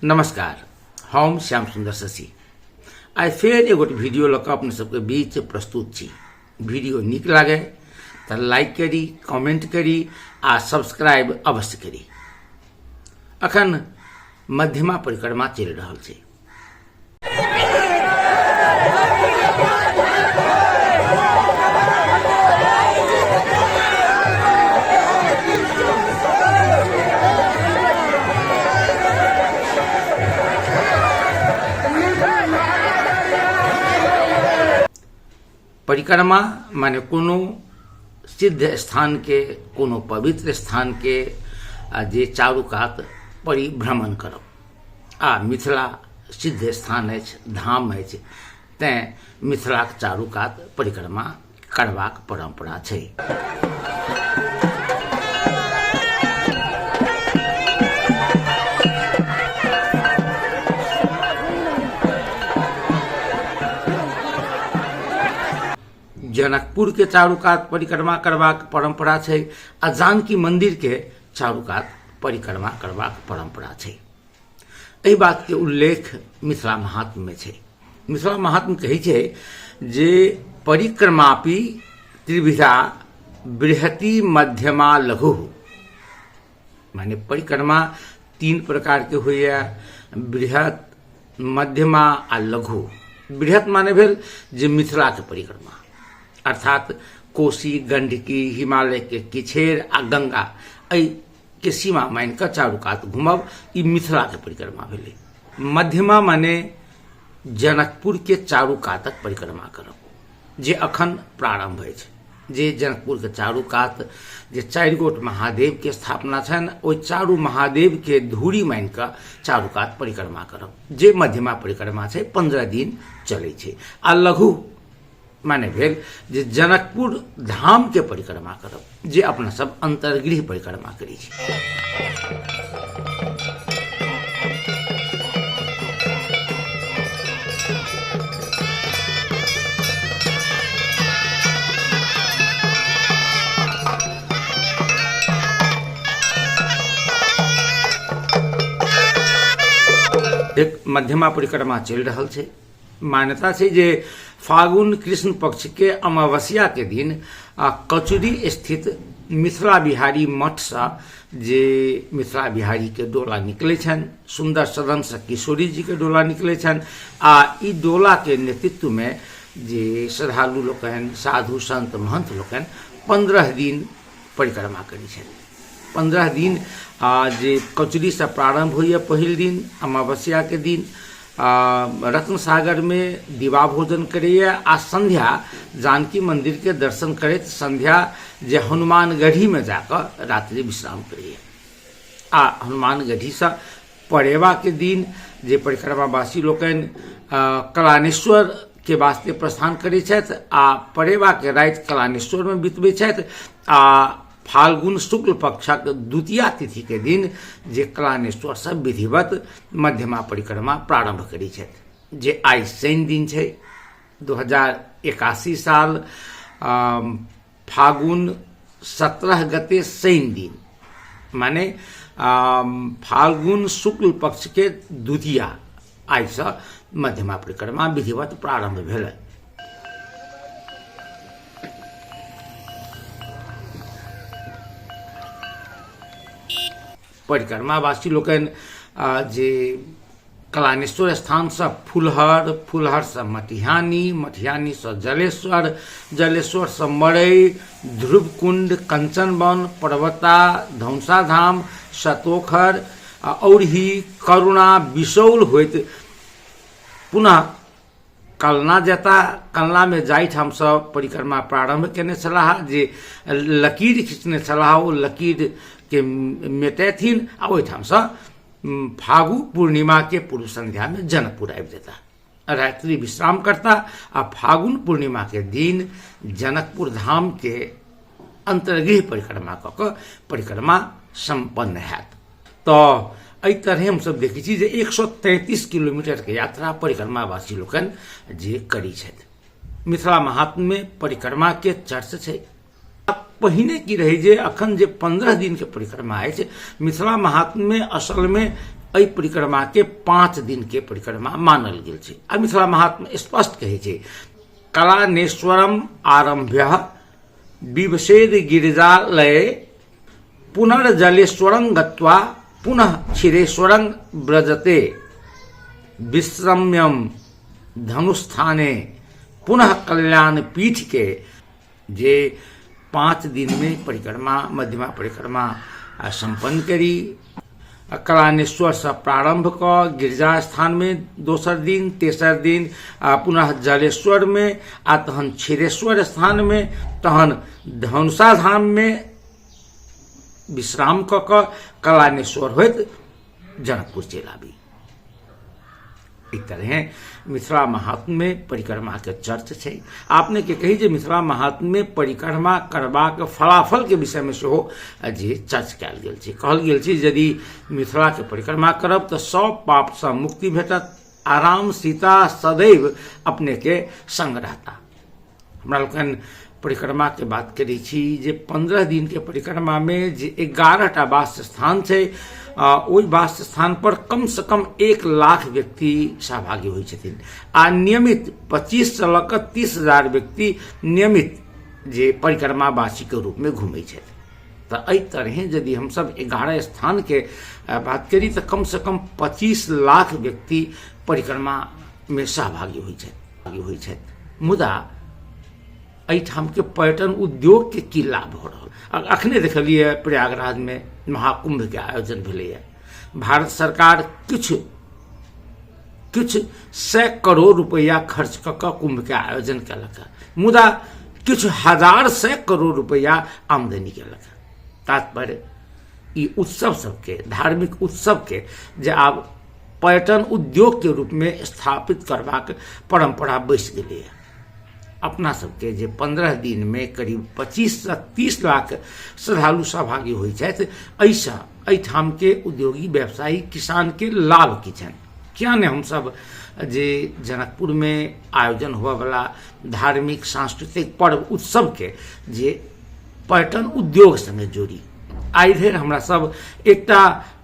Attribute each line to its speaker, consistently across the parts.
Speaker 1: नमस्कार, हम श्याम सुंदर शशि आइ फेर एगोट वीडियो लऽ कऽ अपने सबके बीच प्रस्तुत छी। वीडियो नीक लागे तऽ लाइक करी, कमेंट करी आ सब्सक्राइब अवश्य करी। अखन मध्यमा परिक्रमा चलि रहल छै। परिक्रमा माने कोनो सिद्ध स्थान के, कोनो पवित्र स्थान के जे चारू कात परिभ्रमण करब। आ मिथिला सिद्ध स्थान अछि, धाम अछि, तैँ मिथिलाक चारू कात परिक्रमा करबाक परम्परा छै। जनकपुर के चारू कात परिक्रमा करबाक परम्परा छै आ जानकी मंदिर के चारू कात परिक्रमा करबाक परम्परा छै। एहि बात के उल्लेख मिथिला महात्म्य में छै। मिथिला महात्म्य कहै छै जे परिक्रमापि त्रिविधा बृहति मध्यमा लघु, माने परिक्रमा तीन प्रकार के होइए, बृहत, मध्यमा आ लघु। बृहत माने भेल जे मिथिला के परिक्रमा, अर्थात कोसी, गंडकी, हिमालय के किछेर आ गंगा एहि के सीमा मानि कऽ चारू कात घुमब, ई मिथिला के परिक्रमा भेलै। मध्यमा माने जनकपुर के चारू कातक परिक्रमा करब, जे अखन प्रारंभ अछि। जे जनकपुर के चारू कात जे चारि गोट महादेव के स्थापना छनि, ओहि चारू महादेव के धूरी मानि कऽ चारू कात परिक्रमा करब, जे मध्यमा परिक्रमा छै, 15 दिन चलै छै। आ लघु माने भेल जे जनकपुर धाम के परिक्रमा करब, जे अपना सब अंतर्गृह परिक्रमा करै छी। एक मध्यमा परिक्रमा चलि रहल छै। मान्यता छै जे फागुन कृष्ण पक्ष के अमावस्या के दिन आ कचुरी स्थित मिथिला बिहारी मठसँ जे मिथिला बिहारी के डोला निकलै छनि, सुन्दर सदनसँ किशोरी जी के डोला निकलै छनि आ ई डोला के नेतृत्व में जे श्रद्धालु लोकनि, साधु संत महंत लोकनि 15 दिन परिक्रमा करै छथि। 15 दिन आ जे कचुरीसँ प्रारम्भ होइए, पहिल दिन अमावस्याके दिन रत्न सागरमे दिवा भोजन करैए आ संध्या जानकी मन्दिरके दर्शन करैत संध्या जे हनुमानगढ़ीमे जाकऽ रात्रि विश्राम करैए। आ हनुमानगढ़ीसँ परेवाके दिन जे परिक्रमावासी लोकनि कलानेश्वर के वास्ते प्रस्थान करै छथि आ परेवाके राति कलानेश्वरमे बितबै छथि आ फाल्गुन शुक्ल पक्षक द्वितीया तिथि के दिन जे कलानेश्वर से विधिवत मध्यमा परिक्रमा प्रारंभ करै छथि, जे आइ शनि दिन छै, 2081 साल फागुन 17 गते शनि दिन, माने फाल्गुन शुक्ल पक्ष के द्वितीया आइसँ मध्यमा परिक्रमा विधिवत प्रारंभ भेल। परिक्रमावासी लोकनि जे कलानेश्वर स्थानसँ फुलहर, फुलहरसँ मटिहानी, मटिहानीसँ जलेश्वर, जलेश्वरसँ मरई, ध्रुवकुंड, कंचनवन, पर्वता, धौंसाधाम, सतोखर, औरही, करुणा, बिसौल होइत पुनः कलना जेता। कलनामे जाहिठामसँ परिक्रमा प्रारम्भ केने छलाह, जे लकीर खींचने छलाह, ओ लकीरके मेटेथिन आ ओहिठामसँ फागु पूर्णिमा के पूर्व संध्या में जनकपुर आबि जेता, रात्रि विश्राम करता आ फागुन पूर्णिमा के दिन जनकपुर धाम के अंतर्गृह परिक्रमा कऽ कऽ परिक्रमा सम्पन्न हैत। तऽ एहि तरहे हमसब देखै छी जे 133 किलोमीटर के यात्रा परिक्रमावासी लोकनि जे करै छथि। मिथिला महात्म्य में परिक्रमा के चर्च छै। पहिने की रहै जे अखन जे 15 दिन के परिक्रमा अछि, मिथिला महात्म्य में असल में एहि परिक्रमाके 5 दिनके परिक्रमा मानल गेल छै। आ मिथिला महात्मा स्पष्ट कहै छै, कलानेश्वरम आरंभ्य विवशेद गिरिजालय पुनर्जलेश्वरं गत्वा पुनः क्षीरेश्वरं व्रजते विश्रम्यम धनुस्थाने पुनः कल्याण पीठ के जे 5 दिन में परिक्रमा मध्यमा परिक्रमा संपन्न करी। कलानेश्वर से प्रारंभ क गिरिजा स्थान में दोसर दिन, तेसर दिन पुनः जलेश्वर में, आ तहन क्षीरेश्वर स्थान में, तहन धनुषा धाम में विश्राम क कलानेश्वर होइत जनकपुर चलि आबी। एहि तरह मिथिला महात्म्य में परिक्रमा के चर्च छै। अपने के कही जे मिथिला महात्म्य में परिक्रमा करबाक फलाफल के विषय में सेहो जे चर्च कयल गेल छै। कहल गेल छै यदि मिथिला के परिक्रमा करब तऽ सब पाप से मुक्ति भेटत, आराम सीता सदैव अपने के संग रहता। हमरा लोकनि परिक्रमा के बात करै छी जे 15 दिन के परिक्रमा में जे 11 टा वास स्थान छै, ओहि वास स्थान पर कम से कम 1 लाख व्यक्ति सहभागी होइ छथिन आ नियमित 25 से लऽ कऽ 30 हजार व्यक्ति नियमित जे परिक्रमावासी के रूप में घूमै छथि। तऽ एहि तरहे यदि हमसब 11 स्थान के बात करी तऽ कम से कम 25 लाख व्यक्ति परिक्रमा में सहभागी होइ छथि। मुदा एहिठामके पर्यटन उद्योगके की लाभ भऽ रहल? अखने देखलियै प्रयागराजमे महाकुम्भके आयोजन भेलैए। भारत सरकार किछु किछु 100 करोड़ रुपैआ खर्च कऽ कऽ कुम्भके आयोजन केलक, मुदा किछु हजार 100 करोड़ रुपैआ आमदनी केलक। तात्पर्य ई उत्सव सबके, धार्मिक उत्सवके जे आब पर्यटन उद्योगके रूपमे स्थापित करबाक परम्परा बसि गेलैए। अपना सबके जे 15 दिनमे करीब 25 से 30 लाख श्रद्धालु सहभागी होइ छथि, एहिसँ एहिठामके उद्योगी व्यवसायी किसानके लाभ की छनि? किया नहि हमसब जे जनकपुरमे आयोजन हुअवला धार्मिक सांस्कृतिक पर्व उत्सवके जे पर्यटन उद्योग सङ्गे जोड़ी? आइ धरि हमरा सब एकटा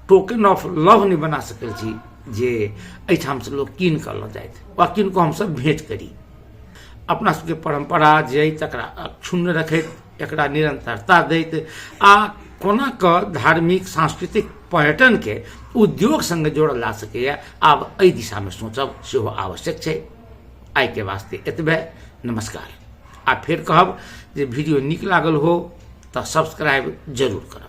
Speaker 1: टोकन ऑफ लव नहि बना सकल छी जे एहिठामसँ लोक कीन कऽ लऽ जाथि वा किनको हमसब भेंट करी। अपना सबके परम्परा जे अइ तकरा अक्षुण्ण रखैत, एकरा निरंतरता दैत आ कोना कऽ धार्मिक सांस्कृतिक पर्यटनके उद्योग सङ्गे जोड़ल जा सकैए, आब एहि दिशामे सोचब सेहो आवश्यक छै। आइके वास्ते एतबे, नमस्कार। आ फेर कहब जे वीडियो नीक लागल हो तऽ सब्सक्राइब जरूर करब।